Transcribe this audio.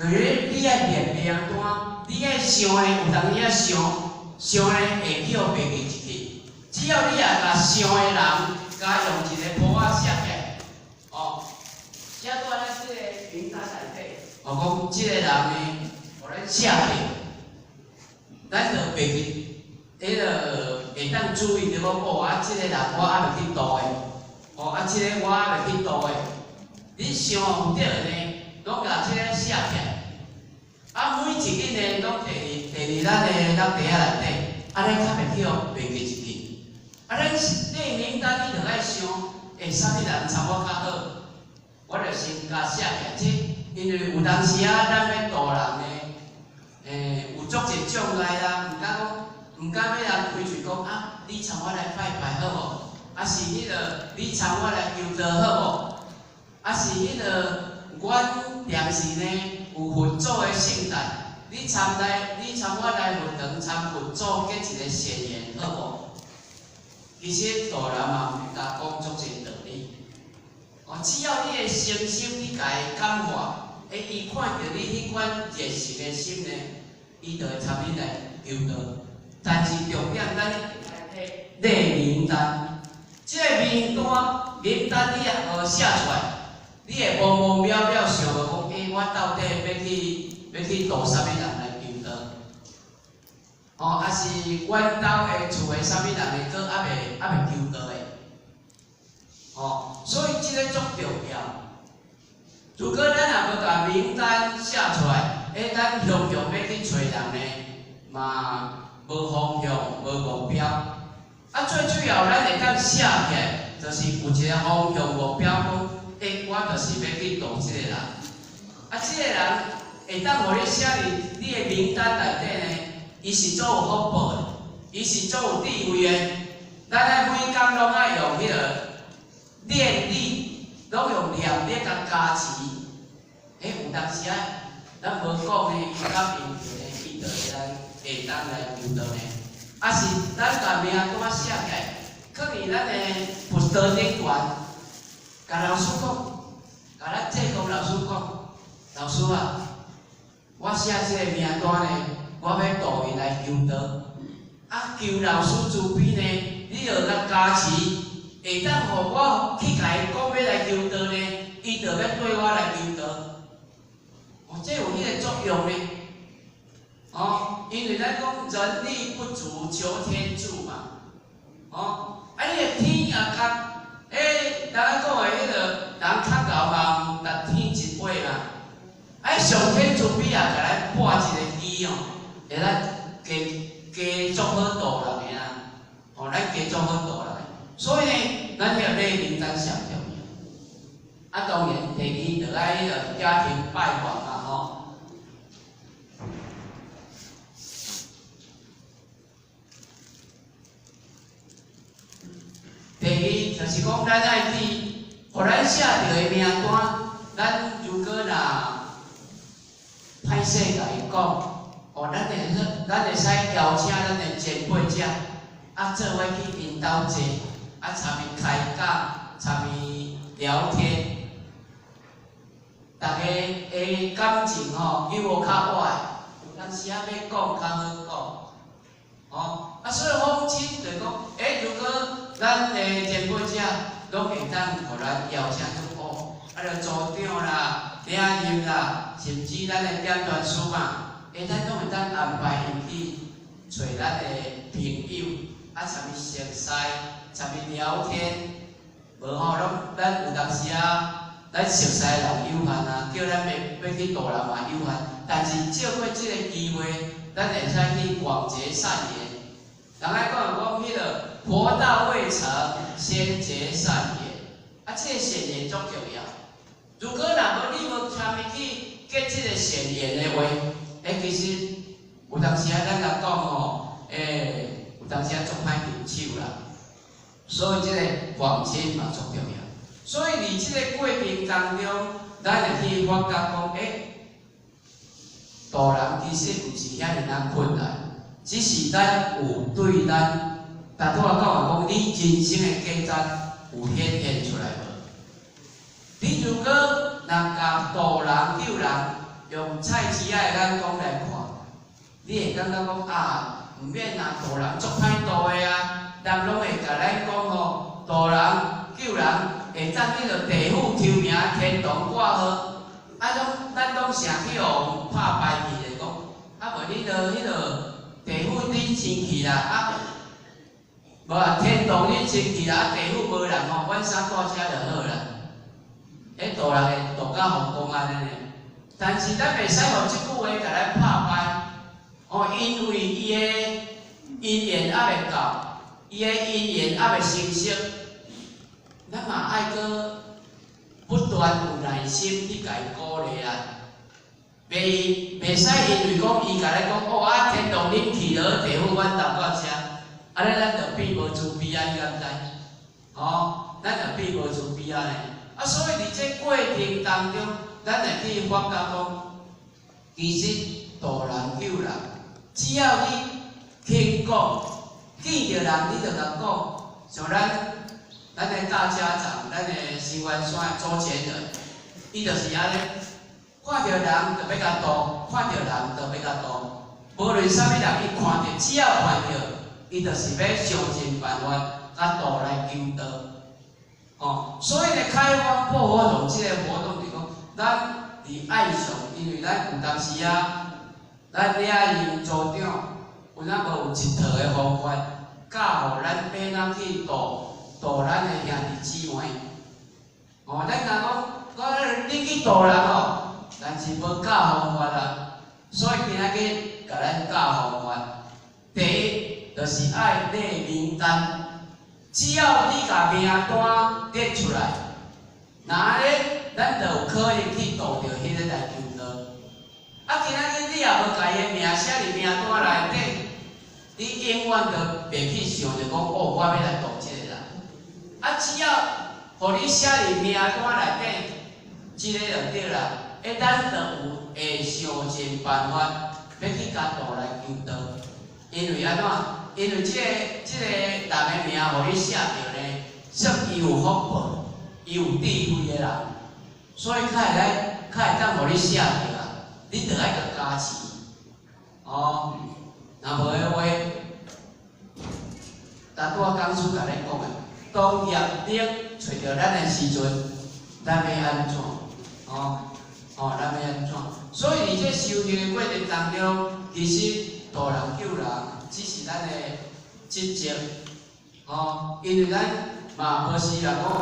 就是你愛列名單，你愛想的有當時仔想想的會去予袂記一去。只要你若共想的人，共用一个簿仔寫起來，哦，寫佇咱這個名單內底，哦，講這個人呢，予咱寫起，咱就袂記，彼个會當注意著講，哦，啊，這個人我猶未去度的，哦，啊，這个我猶未去度的，你想有著呢，攏共這个寫起來。啊，每一日呢，攏提佇提佇咱的落袋仔內底，按呢較袂去予袂記一去。啊，咱列名單，你著愛想，欸，啥物人參我較好，我著先共寫起來。這因為有當時啊，咱欲度人呢，欸，有足濟障礙啦，毋敢講，毋敢欲人開喙講啊，你參我來拜拜好無？啊是彼个，你參我來求道好無？啊是彼个，阮定時呢有佛祖的聖誕，你參來，你參我來佛堂參佛祖結一個善緣好無？其實度人嘛毋敢講足濟道理，哦，只要你的誠心去共伊感化，欸，伊看著你彼款熱誠的心呢，伊就會參你來求道。但是重點，咱列名單，這個名單名單你也無寫出來，你會茫茫渺渺想無講，欸，我到底欲去度啥物人來求道？哦，抑是阮兜的厝的啥物人會閣猶未求道的？哦，所以這個足重要。如果咱若無共名單寫出來，欸，咱雄雄欲去揣人呢，嘛無方向、無目標。啊，最主要咱會當寫起來，就是有一個方向目標，講，欸，我就是欲去度這個人。啊，這個人會當予你寫佇你的名單內底呢，伊是足有福報的，伊是足有智慧的。咱愛每工攏愛用彼个念力，攏用念力共加持。欸，有當時啊，咱無講呢，伊較平靜呢，伊就會來會當來求道呢。啊是咱共名單寫起來，囥佇咱的佛桌頂懸，共老師講，共咱濟公老師講，老師啊，我寫這个名單呢，我欲度伊來求道。啊，求老師慈悲呢，你著共加持，會當予我去共伊講欲來求道呢，伊就欲綴我來求道。哦，這有彼个作用呢。哦，因為咱講人力不足，求天助嘛。哦，啊，你的天也較，欸，人講的彼个人較𠢕嘛，值天一尾嘛。啊，上天慈悲也共咱撥一个機哦，會咱加加足好度人的啊。哦，咱加足好度人的。所以呢，咱彼个列名單上重要。啊，當然第二就愛彼个家庭拜訪嘛，吼。第二就是講，咱愛去，予咱寫著的名單，咱如果若歹勢共伊講，哦，咱會使邀請咱的前輩者，啊，做伙去𪜶兜坐，啊，參伊開講，參伊聊天，逐家的感情吼，又無較倚，有當時仔欲講較好講，哦，啊，所以訪親就講，欸，如果咱的前輩者攏會當予咱邀請去哦，啊，著組長啦、領袖啦，甚至咱的點傳師嘛，欸，咱攏會當安排𪜶去揣咱的朋友，啊，參伊熟似，參伊聊天，無吼，攏咱有當時啊，咱熟似的人有限啊，叫咱欲去度人嘛有限，但是借過這个機會，咱會使去廣結善緣。人愛講講彼个佛道未成，先結善緣。啊，這个善緣足重要。如果若無你無參伊去結這个善緣的話，欸，其實有當時啊，咱共講吼，欸，有當時啊足歹入手啦。所以這个訪親嘛足重要。所以佇這个過程當中，咱會去發覺講，欸，度人其實毋是遐爾仔困難，只是咱有對咱，頭拄仔講的講，你人生的價值有顯現出來無？你如果若共度人救人，用菜市仔的眼光來看，你會感覺講啊，毋免啊，渡人足歹渡的啊，人攏會共咱講吼，渡人救人會當去著地府抽名天堂掛號，啊，攏咱攏成去予拍敗去咧講，啊無你著彼落地府你先去啦，啊，無啊天堂你先去啦，啊地府無人吼，阮三蹛遮就好啦。彼渡人會渡甲予講按呢呢，但是咱袂使予這句話共咱拍敗，哦，因為伊的因緣猶未到，伊的因緣猶未成熟，咱嘛愛閣不斷有耐心去共伊鼓勵啊。袂使因為講伊共咱講哦啊，天堂恁去落，地府阮留到遮，按呢咱就變無慈悲啊，你敢知？哦，咱就變無慈悲啊呢。啊，所以佇這過程當中，咱會去發覺講，其實渡人救人，只要你肯講，見著人你就共講，像咱的大家長，咱的新灣山的周前人，伊就是按呢，看著人就欲共渡，看著人就欲共渡，無論啥物人，伊看著，只要看著，伊就是欲想盡辦法共渡來求道。哦，所以呢，開發薄荷糖這個活動就是講，咱佇愛上，因為咱有當時啊，咱領任組長，有哪無有一套的方法，教予咱欲按怎去度度咱的兄弟姊妹。哦，咱若講講你去度人哦，但是無教方法啊，所以今仔日共咱教方法。第一，就是愛列名單。只要你共名單列出來，若按呢，咱就有可能去渡著彼个來求道。啊，今仔日你也無共伊的名寫佇名單內底，你永遠都袂去想著講哦，我欲來渡這个人。啊，只要予你寫佇名單內底，這个就對啦。欸，咱就有會想盡辦法，欲去共渡來求道。因為按怎？因為這個人的名予你寫著呢，算伊有福報，伊有智慧的人，所以較會來，較會當予你寫著啊。你著愛共加持，哦。若無的話，拄仔講師共咱講的，當業力揣著咱的時陣，咱欲按怎？哦，哦，咱欲按怎？所以佇這修行的過程當中，其實渡人救人只是咱的職責，哦，因為咱嘛無是人講。